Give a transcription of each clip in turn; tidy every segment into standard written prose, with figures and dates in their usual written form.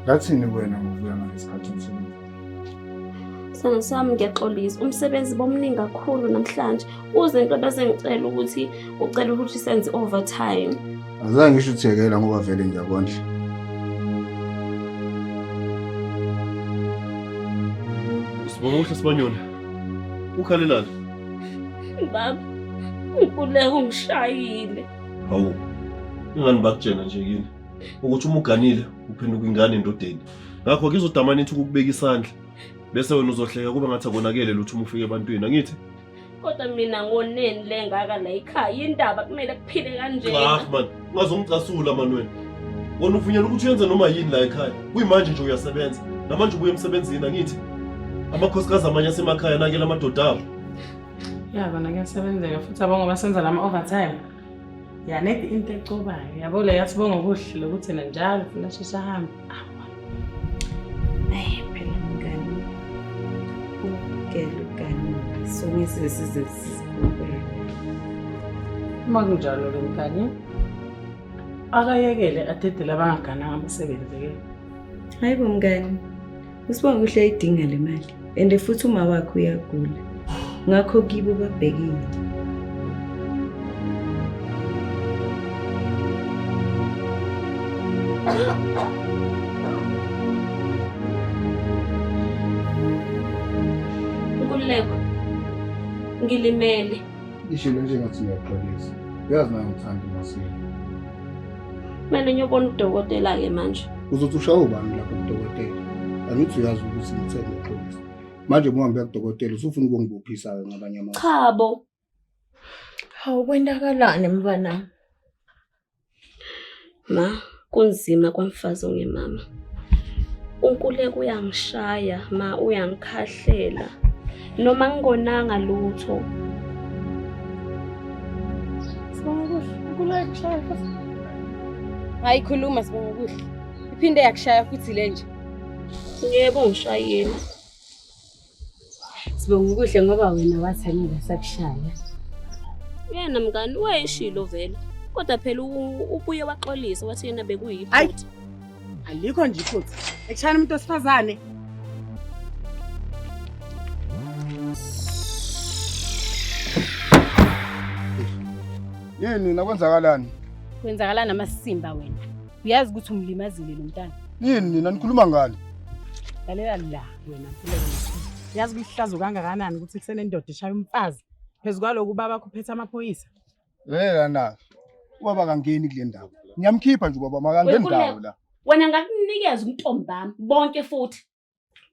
Ngathini kuwena ngokubuya ngalesikhathi emsebenzini? Sithando sami ngiyaxolisa. Umsebenzi bomningi kakhulu namhlanje. Uze into bese ngicela ukuthi ucela ukuthi senze overtime. Azange ngisho uthekela ngoba vele ngiyakondla. Sibonga uhle Sibanyoni. Ukhalelani? Baba, uNkululeko ungishayile. Hawu. Ingani bakutshena nje kini ukuthi uma uganile uphenduka ingane endodeni. Ngakho ngizodamana ithi ukukubeka isandla. Bese wena uzohleka kube ngathi akonakele lutho uma ufika ebantwini angithi? Kodwa mina ngoneni le ngaka la ekhaya indaba kumele kuphile kanje. Cha man, ungazongicasula man wena. Wena uvunyelwa ukuthi uyenze noma yini la ekhaya. Kuyimanje nje uyasebenza. Namanje ubuya emsebenzini angithi? Amakhosikazi amanye asemakhaya nakela amadoda abo. Ya kona kuyasebenzeka futhi abo ngoba senza lama overtime. Ya nedi into ecobayo. Yabo le yathi bonga okuhle lokuthi yena njalo ufuna sheshe ahambe. Awa. Ayi phela mngani. Ugele ugani. Sonke size sizikhulumele. Uma kunjalo ke mngani. Akayekele adedele abangagananga abasebenzi ke. Hayi bo mngani. Usibonga kuhle ayidinga le mali. And futhi uma wakhe uyagula. Ngakho kibo babhekile. Nkululeko, ngilimele. Ngishilo nje ngathi ngiyaxolisa. Uyazi nawe ngithanda uMasile. Kumele ngiyobona udokotela-ke manje. Uzothi ushawe ubani lapho kudokotela? Angithi uyazi ukuthi ngithe ngiyaxolisa. Manje uma uhambe kudokotela usufuna ukungibophisa-ke ngabanye amazwi. Cha bo. Hawu kwendakalani mntwanami? Ma, kunzima kwamfazi ongemama. UNkuleko uyangishaya, ma uyangikhahlela. Noma ngingonanga lutho. Sibonga kuhle. Ukuleka kushaya futhi. Hayi khuluma sibonga kuhle. Iphinde yakushaya futhi le nje. Yebo ungishayile. Sibonga ukuhle ngoba wena wathi angeke sakushaya. Yena mngani wayeshilo vele. Kodwa phela ubuye waxolisa wathi yena Ayi. bekuyiphutha. Alikho nje iphutha. Ekushayana umuntu wesifazane. Yini nina kwenzakalani? Kwenzakalani amasimba wena? Uyazi ukuthi umlimazile lo mntana. Yini nina nikhuluma ngani? Lalela la wena Nkululeko Mkhize. Uyazi kuyihlazo kangakanani ukuthi kusenendoda eshaya umfazi. Phezu kwalokhu ubaba wakho uphethe amaphoyisa. Lalela na. Ubaba kangeni kule ndawo. Ngiyamkhipha nje ubaba makangeni ndawo la. Wena ngakunikeza umntombi bami bonke futhi.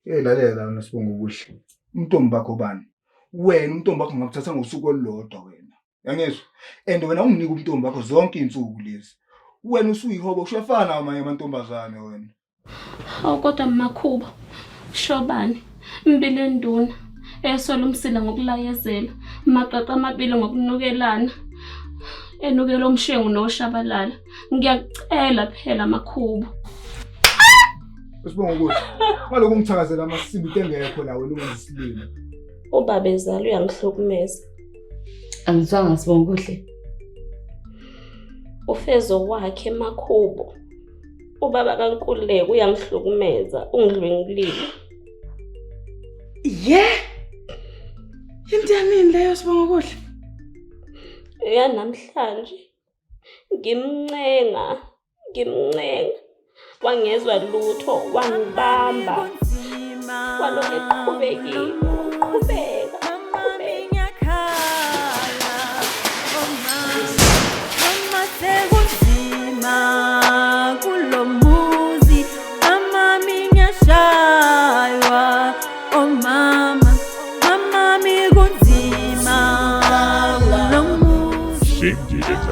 Hey lalela wena Sibonga okuhle. Umntombi bakho bani? Wena umntombi wakho ngakuthatha ngosuku olulodwa wena. Yangizwa? And wena unginika umntombi wakho zonke izinsuku lezi. Wena usuyihobo ushiyafana namanye amantombazane wena. Hawu kodwa Makhubo, Shobane, Mbili enduna, esola umsila ngokulayezela, maqaqa amabili ngokunukelana. Enukela umshengu noshabalala. Ngiyakucela phela Makhubo. Sibonga ukuthi ngalokhu ungithakazela amasimba into engekho la wena ungenza isilima. Ubaba ezala uyangihlukumeza. Angizwanga sibonga kuhle. Ufezo wakhe Makhubo. Ubaba kaNkululeko uyangihlukumeza, ungidlwengulile. Ye! Into yanini leyo sibonga kuhle? Ya namhlanje ngimncenga, ngimncenga. Wangezwa lutho, wangibamba. Walokhu eqhubekile, uqhubeka, uqhubeka. Shame Entertainment.